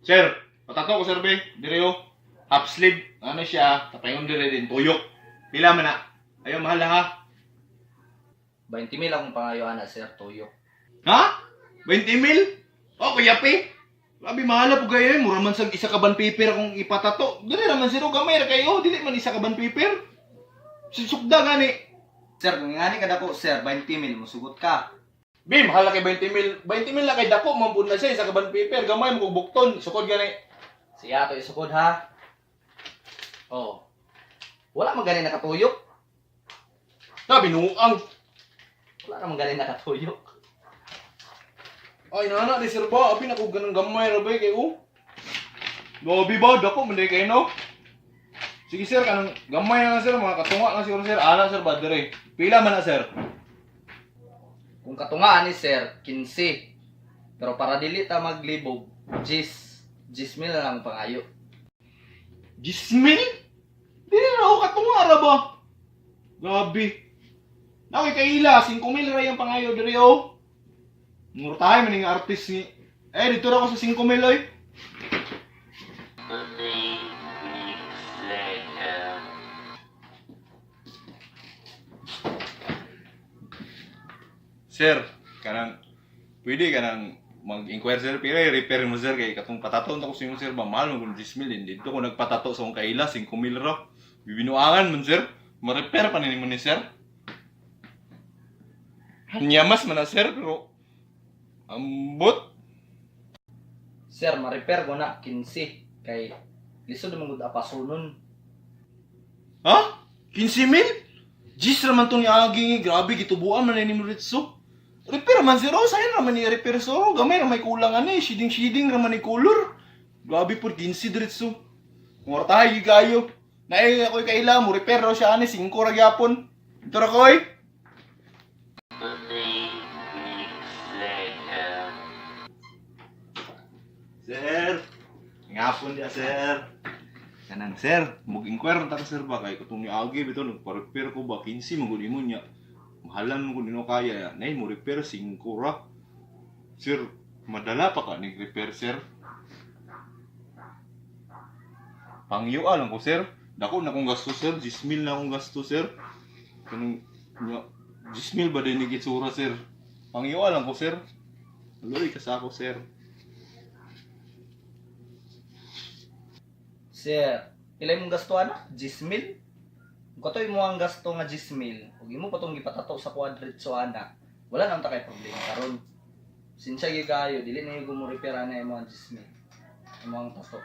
Sir, patato ko, sir, be. Dire oh. Half sleeve. Ano siya? Tapayon dire din. Tuyok. Pila man na? Ayaw, mahal na ha. 20 mil akong pangayo ana, sir, tuyok. Ha? 20 mil? Oh, kuya pe. Grabe, mahal na po kayo. Eh. Mura man sa isa ka ban paper akong ipatato. Dili raman sir, oh, gamay ra kayo. Dili man isa ka ban paper. Sukda gani. Sir, kung ngani ka dako, sir, 20 mil musugot ka. Be, mahal na kay 20 mil. 20 mil na kay dako, mampun na siya. Isa ka ban paper. Gamay mo kog bukton. Sukod gani. Siya ato isukod ha. Oh. Wala man gani nakatuyok. Na, binuang. Wala naman gani nakatuyok. Ay, nana, di sir ba? Abi, naku, ganang gamay ra ba eh, kayo? Grabe ba? Dako, manday kayo, no? Sige, sir, kanang gamay na lang, sir. Mga katunga na siguro, sir. Ana, sir, ba, dire. Pila man na, sir? Kung katungaan ni sir, 15. Pero para dili ta maglibog, 10. 10 mil na lang ang pangayo. 10 mil? Dili na ako katunga ra ba? Grabe. Nakoy kaila, 5 mil ra yung pangayo dire, oh. Murtahay man yung artist ni. Eh, dito ra ako sa 5 mil, oy. 3 weeks later. Sir, kanang pwede kanang mag-inquire, sir, pero i-repair mo, sir, kay katong patato na ko sa inyo, sir, ba mahal mo kung 10 mil dito ko nagpatato sa akong kaila 5 mil ra. Bibinuangan man, sir, ma-repair pa nimo ni sir. Hanyamas man na, sir, pero ambot. Sir, ma-repair ko na 15 kay lisod man gud apasunon. Ha? 15 mil? Jis raman tong niagi, grabe gitubuan man ni mo ritso. Repair man sir, oh, sayon raman ni repair so, gamay ra may kulang ani, shading shading raman ni color. Grabe po 15 diretso. Ngortahay gyud kayo. Naay ako'y kaila mo repair raw siya ani 5 ra gyapon. Ito ra koy. 3 weeks later. Sir, ngapon dia, sir. Kanang sir, mag-inquire ta ka, sir, ba kay katong niagi bitaw nagpa-repair ko ba 15 man gud imo niya. Mahalan mo gud nino kaya nay mo repair 5 ra. Sir, madala pa ka ning repair, sir. Pangyo lang ko, sir. Dako na akong gasto, sir, 10 mil na akong gasto, sir. Kanang nya 10 mil ba din ni gitsura, sir? Pangyo lang ko, sir. Luoy ka sa ako, sir. Sir, pila imong gasto ana? 10 mil? Kung katoy mo ang gasto nga 10 mil, ug imo pa tong gipatato sa kwadritso ana, wala nang ta kay problema karon. Sinsya gyud kayo, dili na gyud mo repair ana imo ang 10 mil. Imo ang tato.